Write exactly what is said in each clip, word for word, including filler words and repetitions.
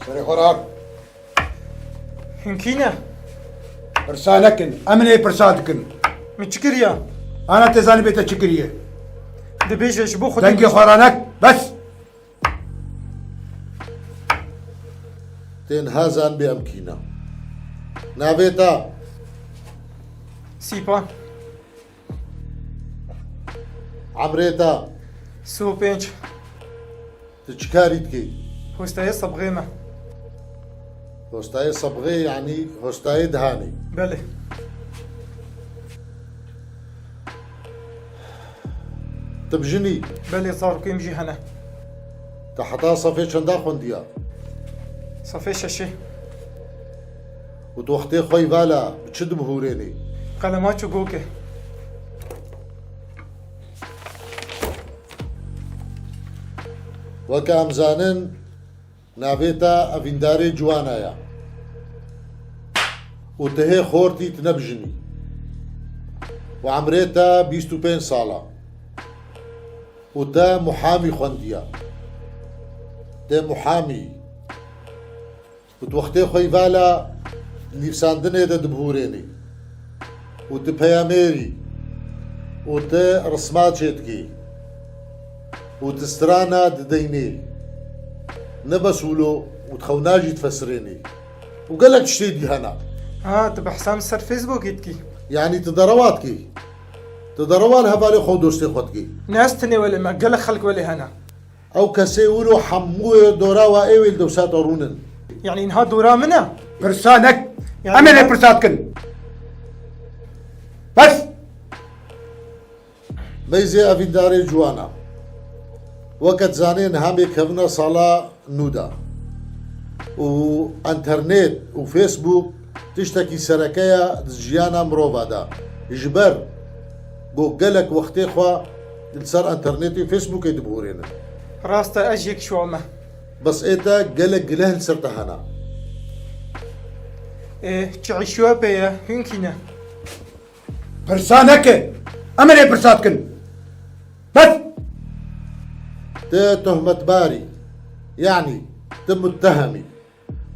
Berê xwe rar. Hûn kî ne? Pirsa nekin. Em ê pirsa dikin. Min çi kiriye? Ana tê zanî bê te çi kiriye? Dibêje ji bo Xwedê. Dengê xwe ranek. Bes. Tên ha zanibê em kî ne. Navê te? Sîpan. Emrê te? Sî û pênc. Tu çi karî dikî? Hostayê sebxê me. Hostayê sebxê, yanî hostayê dihanê? Belê. Tu bijinî? Belê, zarokên min jî hene. Tu heta sefê çenda xwendiya? Sefê şeşê. Û tu wextê xwe yî vala bi çi dibihûrênî? Qelemaç û gokê. Weke em zanin, navê te Evîndarê Ciwana ye. Û tu hê xortî, tu ne bijinî. Û emrê te bîst û pênc sal e. Û te muhamî xwendiye. Te muhamî. Û tu wextê xwe yî vala di nivîsandinê de dibihûrênî. Û tu peyamêrî. Û tu risma çêdikî. Û tu strana dideynî. Ne bes wilo, û tu xewna jî difesirênî. Û gelek tiştê dî hene. Ha, tu behsa min ser Facebookê dikî? Yanî tu derewa dikî. Tu derewa li hevalê xwe û dostê xwe dikî. Ne ez tenê welê me, gelek xelk welê hene. Ew kesê wilo hemûyê dora we ê wê li dewsa te rûnin. Yanî niha dora min e? Pirsa nek. Yanî em ê lê niha pirsa dikin. Bes. Meyzê Evîndarê Ciwana. Weke dizanê niha em ê kevine sala nû de. Û enternet û Facebook tiştekî sereke ye di jiyana mirova de. Ji ber ku gelek wextê xwe li ser enternetê û Facebookê dibihûrênin. Rast e, ez yek ji wan me. Bes ê te gelek gileh li ser te hene. Ê, çi îşê we pê ye? Hûn kî ne? Pirsa neke. Em ê lê pirsa dikin. Bes! Tu tohmetbar î. Yanî, tu muttehim î.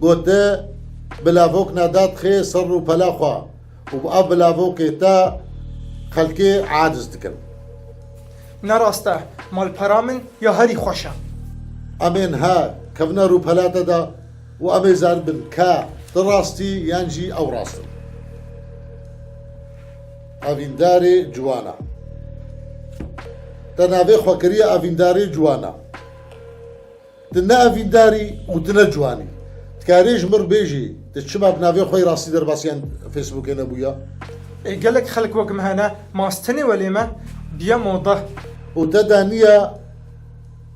Got tu bilavokna dadixê ser rûpela xwe û bi ev bilavokê te xelkê aciz dikin. Ne rast e, malpera min ya herî xweş e. Em ê niha kevine rûpela te de û em ê zanibin ka tu rast î yan jî ew rast in. Evîndarê ciwana. Te navê xwe kiriye Evîndarê ciwana. Tu ne evîndarî û tu ne ciwanî. Dikarî ji min re bêjî, tu çima bi navê xwe yê rastî derbasî yan Facebookê nebûya? Ê, gelek xelk wek min hene, ma ez tenê welê me, biye moda. Û te daniya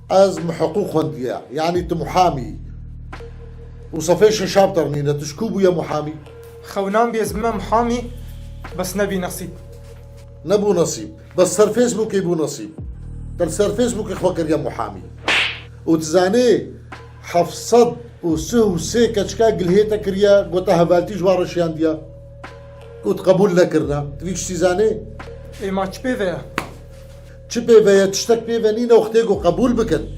ez mihiqûq xwendiye, yanî tu muhamî yî. Û sefê şeşa bi te re nîne, tu ji ku bûye muhamî? Xewnan bî ez bime muhamî, bes nebî nesîb. Nebû nesîb. Bes ser Facebookê bû nesîb. Te li ser Facebookê xwe kiriye muhamî. Û tu zanî heft sed û sih û sê keçika gilhê te kiriye, got te hevaltî ji wan re şiyandiye. Û tu qebûl nekirine. Tu vî tiştî zanî? Ê, ma çi pê ve ye? Çi pê ve ye? Tiştek pê ve nîne, wextê ku qebûl bikin.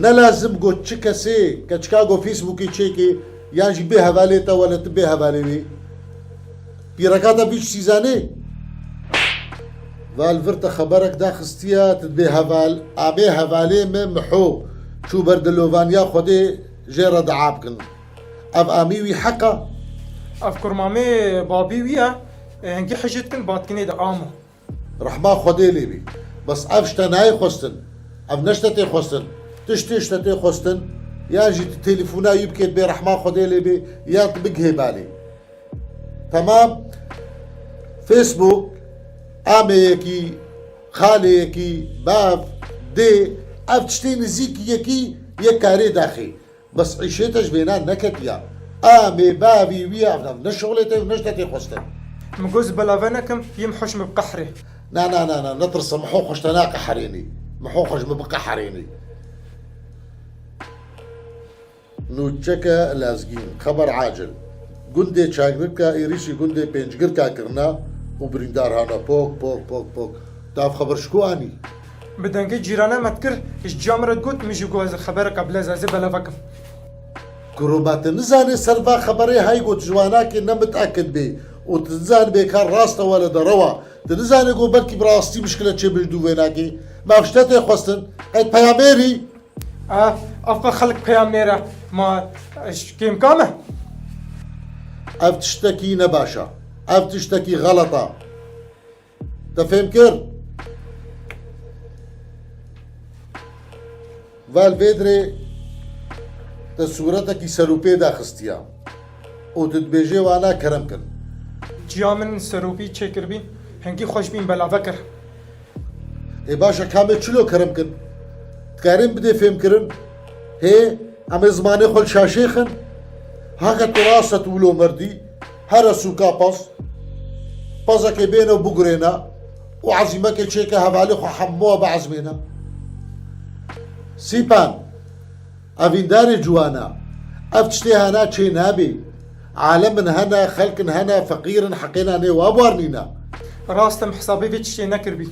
Ne lazim got çi kesê keçika ku Facebookê çêkê, yan jî bê hevalê te wele tu bê hevalê wê. Pîreka te vî tiştî zanê? Va li vir te xeberek daxistiye, tu dibê heval, amê hevalê me Miho çû ber dilovaniya Xwedê jê re dua bikin. Ev amî wî heq e? Ev kurmamê babî wî ye, hingî hicê dikin, batkînê de amo. Rehma Xwedê lê bê. Bes ev ji te nayê xwestin. Ev ne ji te tê xwestin. Tiştê ji te tê xwestin. Yan jî tu telefona wî bikê, dibê rehma Xwedê lê bê, yan tu bigihê balê. Temam. Facebook, amê yekî, xalê yekî, bav, dê, ev tiştê nizîkî yekî yek karê daxê. Bes îşê te ji vêna neketiya. Amê bavî wî ev ne, ne şixulê te û ne ji te tê xwestin. Min got ez belave nekim, yê Miho ji min biqehrê. Na, na, na, na, netirse, Miho xwe ji te naqeherênî. Miho xwe ji min biqeherênî. Nûçeke Lezgîn, xeber acil. Gundê Çagirka êrîşî gundê Pêncgirka kirine û birîndar hane. Pok, pok, pok, pok. Tu ev xeber ji ku anî? Bi dengê cîrana me dikir, ji ciya min re digot, min jî got ez xebereka bilez, ez ê belave kim. Kuro, ma tu nizanê ser va xeberê hay got ji wanakê ne mitekid bê û tu nizanibê ka rast e wele derew a. Tu nizanê got belkî bi rastî mişkile çêbin ji dûvênakê. Ma ev tişte tê xwestin. Qey peyamêrî? Ah, ev xelk peyamêr e. Ma, eh, kêmka me? Ev tiştekî ne baş e. Ev tiştekî xelet e. Te fêm kir? Val vê dirê te sûretekî serûpê daxistiya û tu dibêjê wana kerem kin. Ciya min serûpî çêkiribîn, hingî xweş bîn belave kir. Ê baş e, kamê çilo kerem kin? Dikarên bidê fêmkirin? Hê, em ê zimanê xwe li şaşê xin? Haqe tu rast et wilo merdî, here sûka pez, pezekê bêne û bigurêne û ezîmekê çêke hevalê xwe hemû biezmêne. Sîpan, evîndarê ciwana, ev tiştê hena çê nabê. Alemin hene, xelkin hene, feqîr in, heqêna nê wa biwarnîne. Rast im, hesabê vê tiştê nekiribî.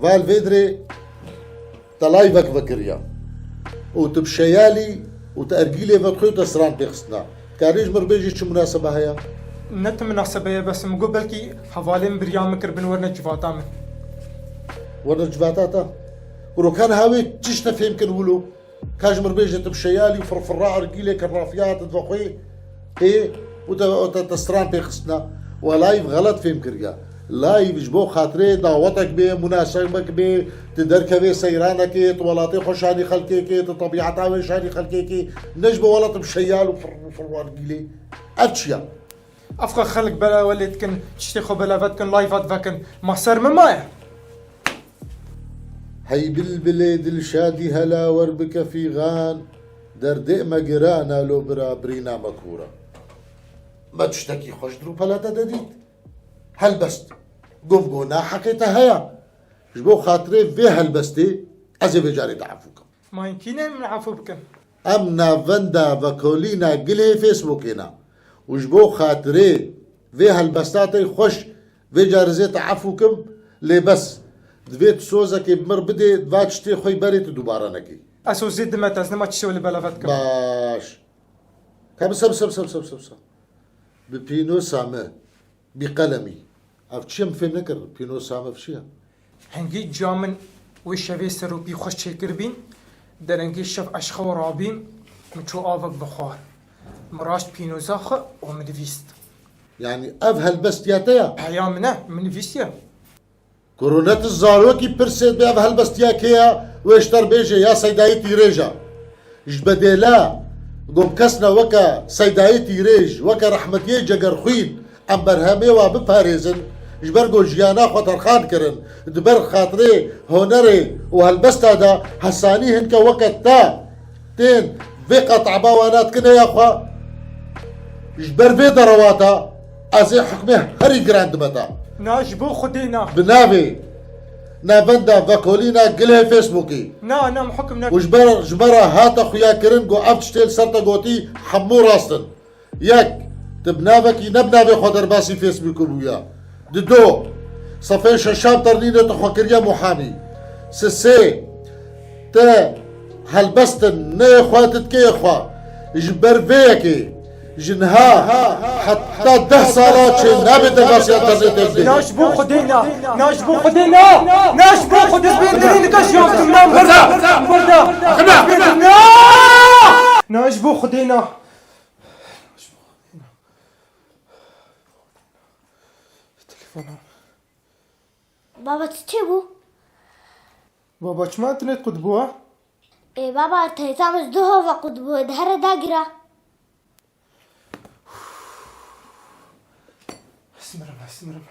Val vê dirê te layvek vekiriya û tu bi şeyalî û tu ergîlê vedixwî û te stran pê xistina. Karê ji min re bêjî çi munasebe heye? Ne ti munasebe ye, bes min got belkî hevalên biriya min kiribin werine civata min. Werine civata te? Kuro, ka niha wê çi ji te fêm kin wilo? Ka ji min re bêje tu bi şeyalî û firfirra ergîlê kerrafiya tu divexwê ê û te, û te, te stran pê xistina. Welay xelet fêm kiriya. Layv ji bo xatirê dawetek bê, munasebek bê, tu derkevê seyranekê, tu welatê xwe şanî xelkêkê, tu tebîeta wê şanî xelkêkê, ne ji bo welat bi şeyal û fir-, û firwargîlê. Ev çi ya? Ev xwe xelk belawe lê dikin, tiştê xwe belave dikin, layva divekin. Ma ser min maye? Hey bilbilê dilşadî hela wer bike fîxan, derdê me giran a lo bira birîna me kûr e. Me tiştekî xweş di rûpela te de dît. Helbest, gom go na heqê te heye. Ji bo xatirê vê helbestê ez ê vê carê te efû kim. Ma hîn kî ne min efû bikin? Em navenda vekolîna gilê Facebookê ne û ji bo xatirê vê helbesta te xweş vê carê zê te efû kim, lê bes, divê tu sozekê bi mir bidê, va tiştê xwe berê tu dubare nekî. Ez sozê dime te, ez nema tiştê wê li belave dikim. Baş. Ka bi se, bi se, bi se, bi se, bi se, bi se. Bi pînosa me. Bi qelemî. Ev çi ye, min fêm nekir? Pînosa me ev çi ye? Hingî ciya min wê şevê serûpî xweş çêkiribîn, derengê şev ez xew rabîm, min çû avek vexwar. Min raşt pînoza xwe û min nivîst. Yanî ev helbestiya te ye? Heya min e, min nivîstiye. Kuro, ne tu zarokî pirsê dibê ev helbestiya kê ye, wê ji te re bêje ya Seydayê Tîrêj e. Ji bedêla gom kes ne weke Seydayê Tîrêj, weke rehmetiyê Cegerxwîn, em berhemê wa biparêzin, ji ber ku jiyana xwe terxan kirin, di ber xatirê hunerê û helbesta de hesanî hinke weke te tên vê qetaba wana dikine ya xwe. Ji ber vê derewata ez ê hukmê herî giran dime te. Na, ji bo Xwedê na. Bi navê navenda vekolîna gilê Facebookê. Na, na, min hukum ne. Û ji ber, ji me re hate xuya kirin ku ev tiştê li ser te gotî hemû rast in. Yek, tu bi navekî ne bi navê xwe derbasî Facebookê bûya. Di do, sefê şeşan ternînê tu xwe kiriye muhamî. Sisê, te helbestin neyê xwe, tu dikeyê xwe. Ji ber vê yekê, ji niha heta deh sala çê nabe derbasî internetê bidê. Na ji bo Xwedê na. Na ji bo Xwedê na. Na ji bo Xwedê bê derî dike jiyan bikim, na min berda. Min berda. Na. Na ji bo Xwedê na. Telefona. Baba, tu çê bû? Baba, çima internet qut bû, ha? Ê, baba, teyza min ji duha ve qut bû, di here dagira. Simirim, simirim.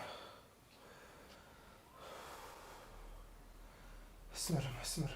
Simirim, simirim.